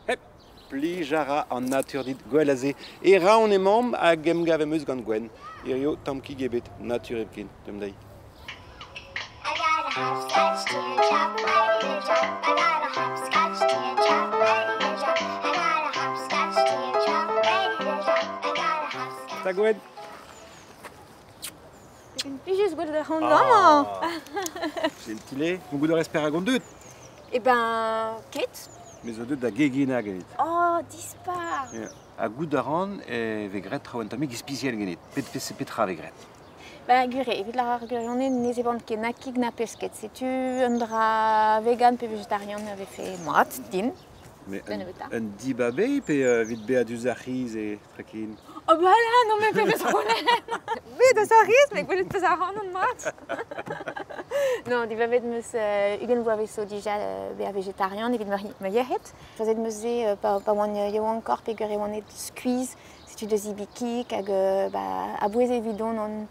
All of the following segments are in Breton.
Hep, plij a ra an natur dit gwell a se. E raon emaomp hag emgav em eus gant Gwenn. Hirio tamm kig ebet, natur hepken, deomp dezhi. I got a hopscotch teardrop ready to jump. I got a hopscotch teardrop ready to jump. I got a hopscotch teardrop ready to jump. I got a hopscotch. Ta Gwenn. Pegen plijus gwelet ar c'hont amañ. Sentile, mon goût a esper hag on deut. Eh ben, ket. Me zo deut da geginañ ganit. Oh, dispar. Yeah. Ha goût a ran e vez graet traoù un tammig ispisial ganit. Pet petra vez graet? Ben, gure, evit lâr ar gwirionez ne zebront ket na kig na pesked. Setu un dra vegan pe vegetarian a vefe mat din. Mais Da nebeutañ. un dibabe pe evit bezañ diouzh ar c'hiz e trakin? Oh bah là, non mais pebezh rolenn. Bet deus ar c'hiz, met gwelet peus ac'hanon mat. Non, dibabet 'm eus 20 vloavezh zo dija bezañ vegetarian evit ma yec'hed. Choazet 'm eus se pa oan yaouankoc'h peogwir e oan aet skuizh. Setu deus zebriñ kig hag a-bouez evidon an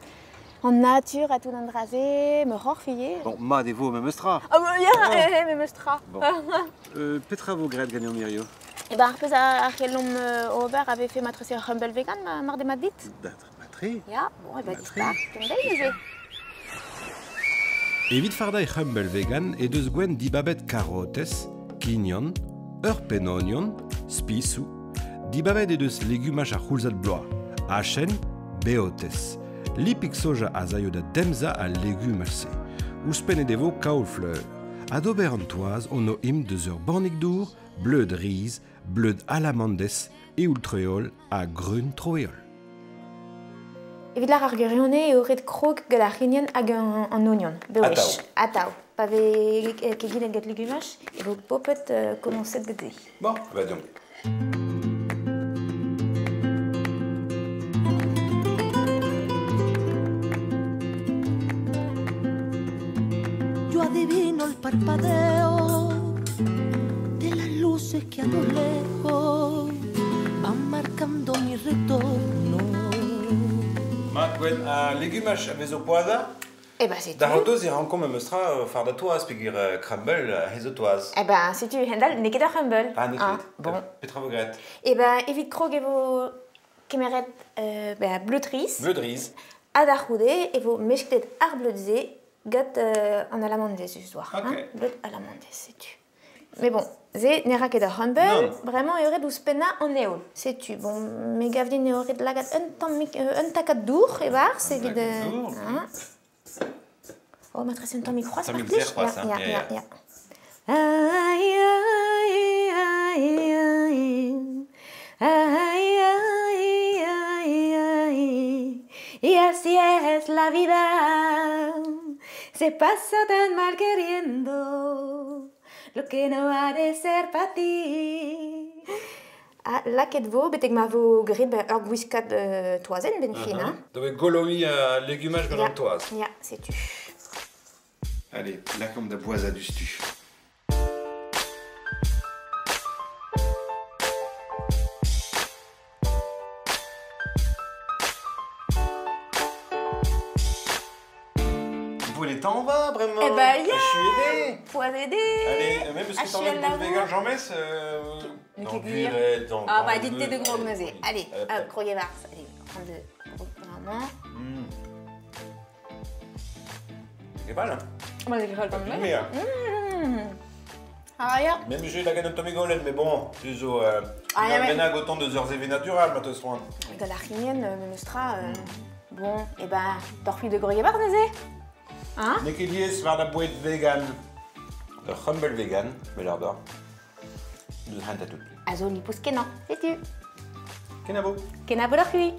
natur ha tout an dra-se, ma c'horf ivez. Bon, mat e vo memes tra. Ah bah ya, memes tra. Bon. Petra vo graet ganeomp hirio? Eh ben, ar pezh a c'hellomp ober a vefe matrese ur c'hrumble vegan mar demat dit. Matre. Ya, bon, eh ben dispar, deomp dezhi neuze. Evit fardañ e c'hrumble vegan he deus Gwenn dibabet karotez, kignon, ur penn-ognon, spisoù. Dibabet he deus legumaj ar c'houlzad bloaz, achen, beotez. Lipig soja a zaio da demzañ al legumaj-se. Ouzhpennet e vo kaol-fleur. Ha d'ober an toaz on o imp deus ur bannig dour, bleud riz, bleud alamandez, eoul-treol ha greun troeol. Evit lâr ar gwirionez eo ret krog gant ar c'hignon hag an ognon, bewech. Atav. Pa vez keginet gant legumaj, e vo bopet komañset gant se. Bon, bah deomp. Yo adivino el parpadeo de las luces que a lo lejos van marcando mi retorno. Mat, Gwenn, ha legumaj a vezo poazhañ? Eh ben, setu. Da c'hortoz e rankomp memes tra fardañ toaz peogwir crumble he zo toaz. Eh ben, setu, hend-all, n'eo ket ur c'hrumble. Ah, n'eo ket. Bon. Petra vo graet? Eh ben, evit krog e vo kemeret ben, bleud riz. Bleud riz. Ha da c'houde e vo mesklet ar bleud-se gant an alamandez just war. Ok. Hein? Bleud alamandez, setu. Mais bon, se ne ra ket ur c'hrumble, bremañ eo ret ouzhpennañ an eoul. Setu, bon, me gav din eo ret lakaat un tammig, un takad dour e-barzh evit... Hein. Oh, matrese un tammig c'hoazh, mar plij. Ya, ya, ya, ya. Ai, ai, ai, ai. Ai, ai, ai, ai. Y así es la vida, se pasa tan mal queriendo lo que no ha de ser pa ti. Ha lakaet vo, betek ma vo graet ur gwiskad toazenn benn fin. Hein. Da vez goloiñ al legumaj gant an toaz. Ya, setu. Allez, lakaomp da boazhañ diouzhtu. Tañva bremañ. Eh ben ya. Achu Poazhet eo. Allez, même parce que t'en as vegan james Non, gwir. Ah bah dites de gros neuze. Allez, hop, krog e-barzh. Allez, prendre de vraiment. C'est pas mal. Moi j'ai quand même. Ah ya. Même j'ai la gagne un golen, mais bon, tu zo bennak autant de heures éve naturel, ma teus c'hoant. Gant ar c'hignen, memes tra. Bon, eh ben, torfil de krog e-barzh neuze. Hein? N'eo ket diaes war da boued vegan. Ur c'hrumble vegan, melar d'or. Deus hent a tout. A zo lipous kenañ, setu. Kenavo. Kenavo d'ar c'hui.